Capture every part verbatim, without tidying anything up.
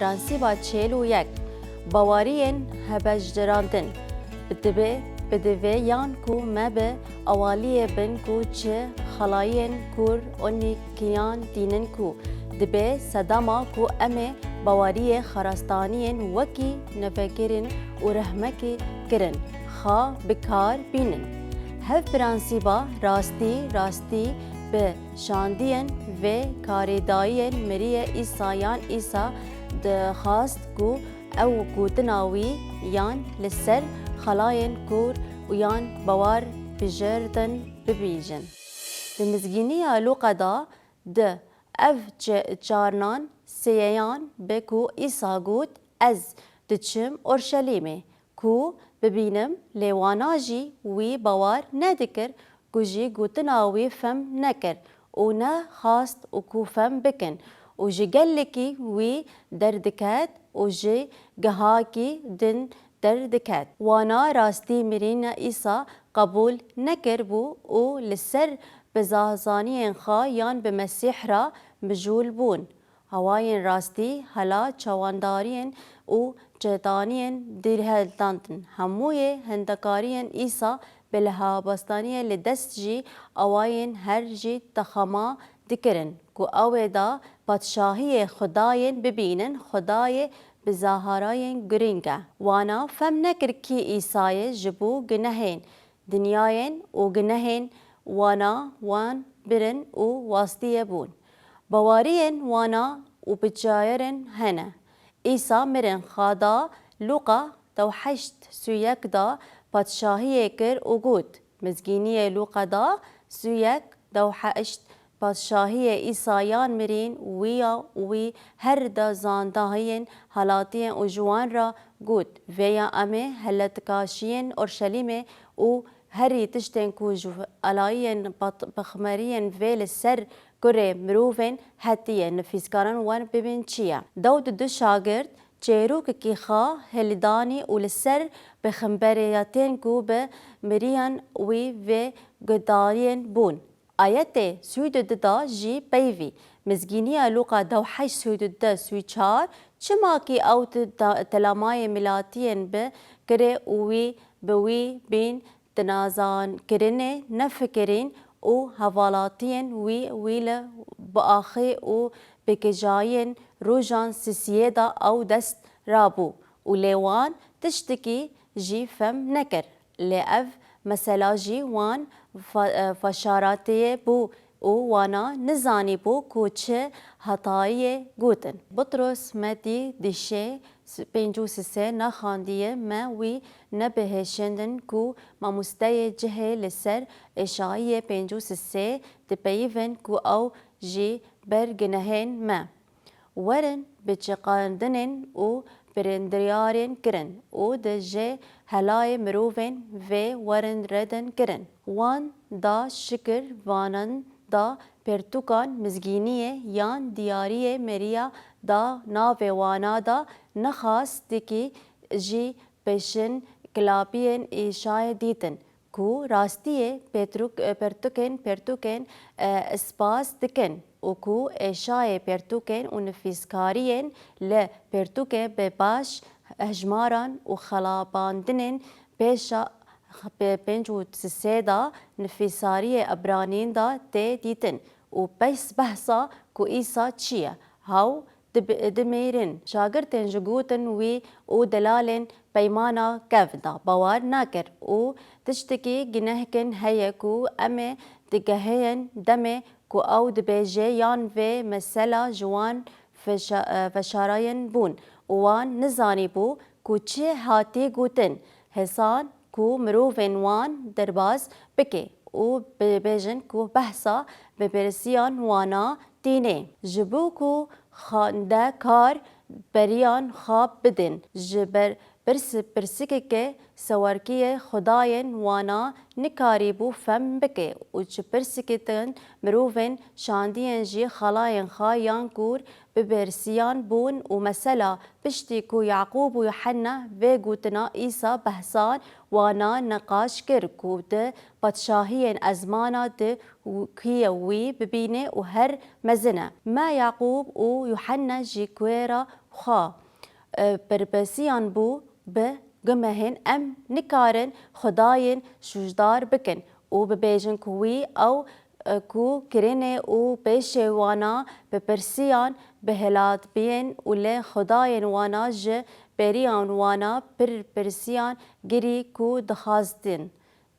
Prensîba çêl û yek, baweriyên hebejdirandin. Bi divê, bi divê yan ku me bi awaliyê bin ku çi xelayên kûr onî kiyan tînin ku dibê sedema ku em ê baweriyê xarastaniyên wekî nevekirin û rehmekî kirin xwe bi kar bînin. Hev prensîba rastî, rastî bi şandiyên vê karêdayiyên miriyê Îsa yan Îsa dixwast ku ew gotina wî yan li ser xelayên kûr û yan bawer bijêrdin bibîjin. Di mizgîniya Lûqa de di ev çi-, çarnan sêyeyan bi ku Îsa got, Ez diçim Orşelîmê ku bibînim, lê wana jî wî bawer nedikir, ku jî gotina wî fem nekir û nexwast û ku fem bikin û ji gelekî wî derdiket û ji gehakî din derdiket. Wana rastî mirîna Îsa qebûl nekiribû û li ser bizazaniyên xwe yan bi Mesîh re mijûl bûn. Hawayên rastî hela çawandariyên û çetaniyên dîrheldandin. Hemûyê hendekariyên Îsa bi lihabastaniyê li dest jî awayên her jî texema dikirin ku ew ê da padşahiyê Xwedayên bibînin, Xwedayê bi zaharayên girîng e. Wana fem nekir kî Îsa ye ji bo gunehên dinyayên û gunehên wana wan birin û wastiyê bûn. Bawariyên wana û biçayerên hene. Îsa mirin xwe da Lûqa dewheşt suyek da padşahiyê kir û got, Mizgîniyê Lûqa da suyek dewheşt Padşahiyê Îsa yan mirîn wî ya û wî her da zandahiyên halatiyên û ji wan re got, Vêya em ê heletikaşiyên Orşelîmê û herî tiştên ku ji alayiyên pat-, pixmeriyên vê li ser kurê mirovên hetiye nifîskaran wan bibin çi ye. Dew di du şagirt çêrokekî xwe hilidanî û li ser pixemberiyatên ku bi miriyan wî vê guhdariyên bûn. Ayetê sî û du de jî peyvî, Mizgîniya Lûqa dewheşt sî û du de sî û çar, çima kî ew di ta-, telamayê milatiyên bi kirê û wî bi wî bîn dinazankirinê nefikirîn û hevalatiyên wî wî li biaxê û bikijayên rojan sisiyê de ew dest rabû û lê wan tiştekî jî fem nekir. Lê ev mesela jî wan fa-, e, faşaratiyê bû û wana nizanîbû ku çi hatayiyê gotin. Butros metî dişê s-, pêncî û sisê nexandiye me wî nebihêşindin ku mamosteyê cihê li ser êşayiyê pêncî û sisê dipeyivin ku ew jî ber gunehên me. Werin bi çiqandinên û pirindiryarên kirin û di jê helayê mirovên vê werin redin kirin. Wan da şikir vanan da pertûkan mizgîniyê yan diyariyê meriya da navê wana da nexastikî jî pêşin kilapiyên Îşayê dîtin. Ku rastiyê petrûk-, pertûkên, pertûkên, e, spas dikin û ku êşayê pertûkên û nifîskariyên li pertûkê bi baş hejmaran û xelabandinên pêşa pê-, pênc û sisê de nifîsariyê Ebranîn de tê dîtin û pes behsa ku Îsa çi ye, hew dibi-, dimêrin. Şagirtên ji gotin wî û delalên peymana kevn de bawer nakir û tiştekî ginehkin heye ku em ê digehên demê ku ew dibêje yan vê mesela ji wan feşa-, e, feşarayên bûn û wan nizanîbû ku çi hatî gotin. Hêsan ku mirovên wan derbas bike û bibêjin ku behsa bibirsiyan wana tîne. Ji bo ku xwendekar beriyan xwe bidin, ji ber pirs-, pirsikeke sewerkiyê Xwedayên wana nikarîbû fem bike û ji pirsikên mirovên şandiyên jî xelayên xwe yan kûr bibirsiyan bûn û mesela piştî ku Yaqûb û Yuhenna vê gotina Îsa behsan wana niqaş kir ku di padşahiyên ezmana di kî ye wî bibîne û her mezin e. Me Yaqûb û Yuhenna jî ku ra xwe, e, berpirsiyan bû bi gumehên em nikarin Xwedayên şûjdar bikin û bibêjin ku wî ew, e, ku kirinê û pêşê wana bipirsiyan bi hilat biyên û lê Xwedayên wana ji beriyan wana pir pirsiyan girî ku dixwastin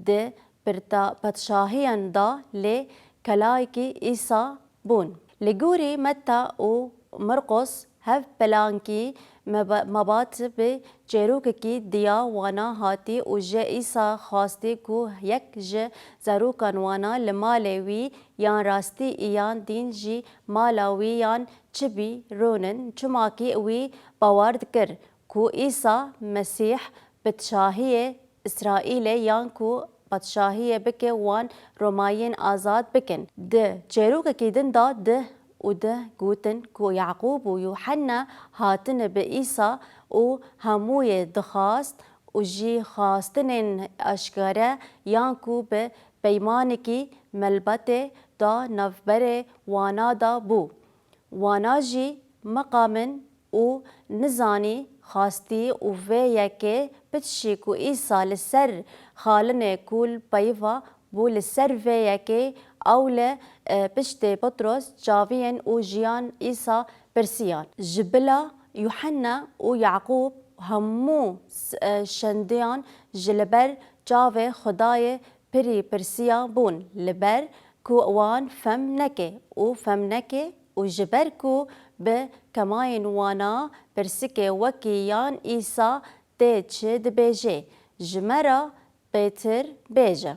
di pirta-, padşahiyan da lê kelayekî Îsa bûn. Li gorî Metta û Mirqos hev plankî meba-, mebat bi çêrokekî diya wana hatî û ji Îsa xwastî ku yek ji zarokan wana li malê wî yan rastî yan dîn jî mala wî yan çi bî ronin, çimakî wî bawer dikir ku Îsa Mesîh padşahiyê Îsraîlê yan ku padşahiyê bike wan Romayên azad bikin. Di çêrokekî din de dih û dih gotin ku Yaqûb û Yuhenna hatine bi Îsa û hemûyê dixwast û jî xwastinên eşkere yan ku bi peymanekî melbetê de navberê wana de bû. Wana jî meqamin û nizanî xwastî û vê yekê pitşî ku Îsa li ser xalinê ku li peyva bû li ser vê yekê ew li, e, piştê Petros çaviyên û jiyan Îsa pirsiyan. Ji bila Yuhenna û Yaqûb hemû s-, e, şendiyan ji li ber çavê Xwedayê pirî pirsiya bûn, li ber ku wan fem neke û fem neke û ji ber ku bi kemayên wana pirsikê wekî yan Îsa tê çi dibêje, ji me re bêtir bêje.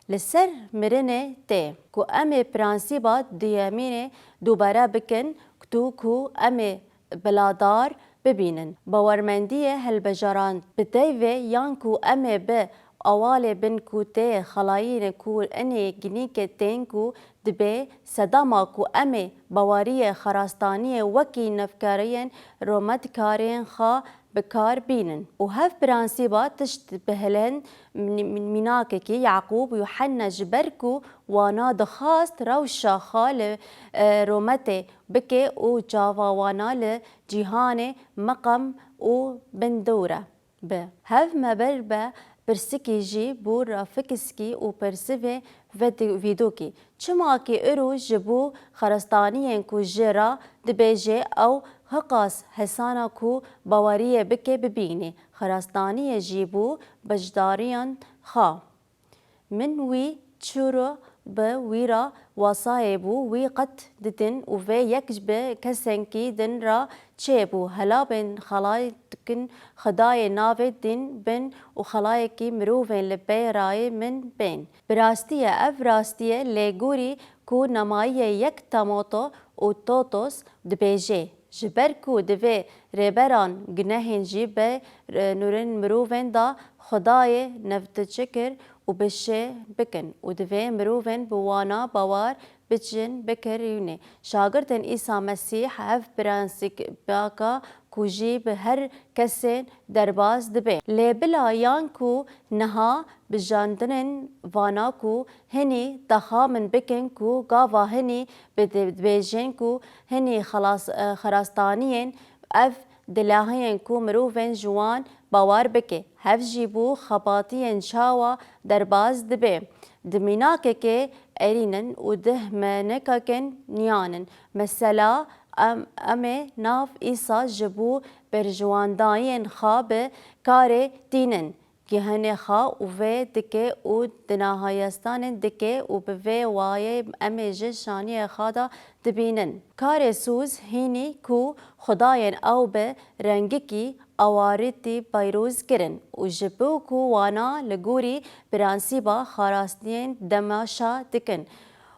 Li ser mirinê tê ku em ê prensîba duyemînê dubare bikin, tu ku em ê biladar bibînin. Bawermendiyê hilbijarand bi teyvê yan ku em ê bi awalê bin ku tê xelayîne ku inê ginîke tên ku dibê sedema ku em ê baweriyê xerastaniyê wekî navkariyên rometkarên xwe bi kar bînin. Û hev prensîba tişt bi hilên min-, min-, mînakekî Yaqûb û Yuhenna ji ber ku wana dixwast rewşa xwe li, e, rometê bike û çava wana li cîhanê meqem û bindewre be. Hev me ber be pirsikî jî bû rafikiskî û persivê vedi-, vîdokî. Çima ki îro ji bo xerastaniyên ku ji ra dibêje ew hiqas hesana ku baweriyê bike bibînê. Xerastaniyê jî bû beşdariyan xwe. Min wî çûro bi wî re wasayê bû, wî qet didin û vê yek ji bi kesenkî din re çêbû. Helabên xelay dikin Xwedayê navê din bin û xelayekî mirovên li pê rayê min bên. Bi rastî ye, ev rastî ye, lê gorî ku nemayiyê yek Tamoto û Totos dibêje. Ji ber ku divê rêberan gunehên jî bi, e, nûrên mirovên da Xwedayê nevdiçikir û bi şê bikin û divê mirovên bi wana bawar biçin bikirînê. Şagirtên Îsa Mesîh ev prensîbaka ku jî bi her kesên derbas dibe. Lê bila yan ku niha bijandinên vana ku hinî texamin bikin ku gava hinî bi dibêjin ku hinî xelas, e, xerastaniyên ev dilahiyên ku mirovên ji wan bawer bike, hev jî bû xebatiyên çawa derbas dibe. Di mînakekê erînin û di hmenekekên niyanin. Mesela em, em ê nav Îsa ji bo berjewendayên xwe bi karê tînin. Gihanê xwe û vê dike û di nahayestanên dike û bi vê wayê em ê ji şaniyê xwe de dibînin. Karê Sûz hînî ku Xwedayên ew bi rengikî awaritî peyroz kirin û ji bo ku wana li gorî prensîba xarastiyên demaşa dikin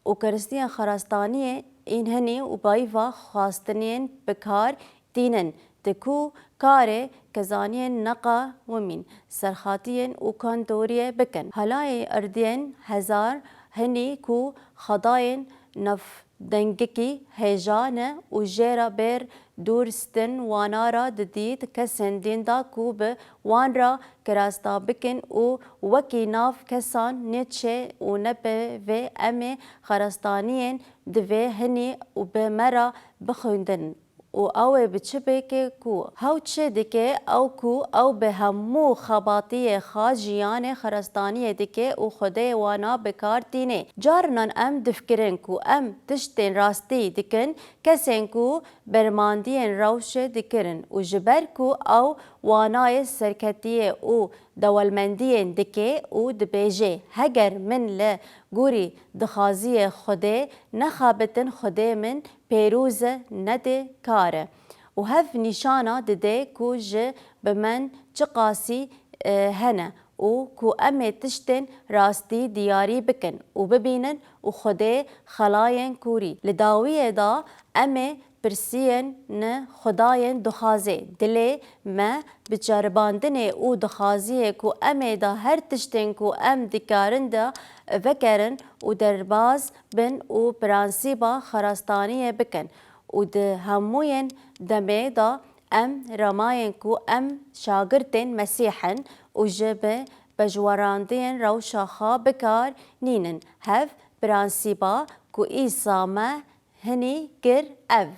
û keristiyên xarastaniyê în hinî û bayva xwastiniyên bi kar tînin, di ku karê kezaniyên neqewimîn, serxatiyên û kandoriyê bikin. Halayê erdiyên hezar hinî ku xedayên navdengikî hêja ne û jê re bêr dûr stin wana re didît kesên dîn da ku bi wan re kirasta bikin û wekî nav kesan ne çê û ne bi vê em ê xerastaniyên divê hinî û bi me re bixwendin. Û ew ê bi çi bêke ku hew çi dike, ew ku ew bi hemû xebatiyê xwe jiyanê xirastaniyê dike û Xwedê wana bi kar tîne. Carinan em difikirin ku em tiştên rastî dikin, kesên ku bermandiyên rewşê dikirin û ji ber ku ew wanayê serketiyê û dewlemendiyên dike û dibêje, heger min li gorî dixwaziyê Xwedê nexebitin, Xwedê min pêroze nede kare. Û hev nîşana dide ku ji bi min çiqasî, e, hene û ku em ê tiştên rastî diyarî bikin û bibînin û Xwedê xelayên kûrî. Li dawiyê de em ê pirsiyên ni Xwedayên dixwazê. Dilê me bi ceribandinê û dixwaziyê ku em ê da her tiştên ku em dikarin de vekerin û derbaz bin û prensîba xerastaniyê bikin û di hemûyên demê de em ramayên ku em şagirtên Mesîh in û ji bi pejwerandiyên rewşa xwe bi kar nînin. Hev prensîba ku Îsa me hinî kir ev.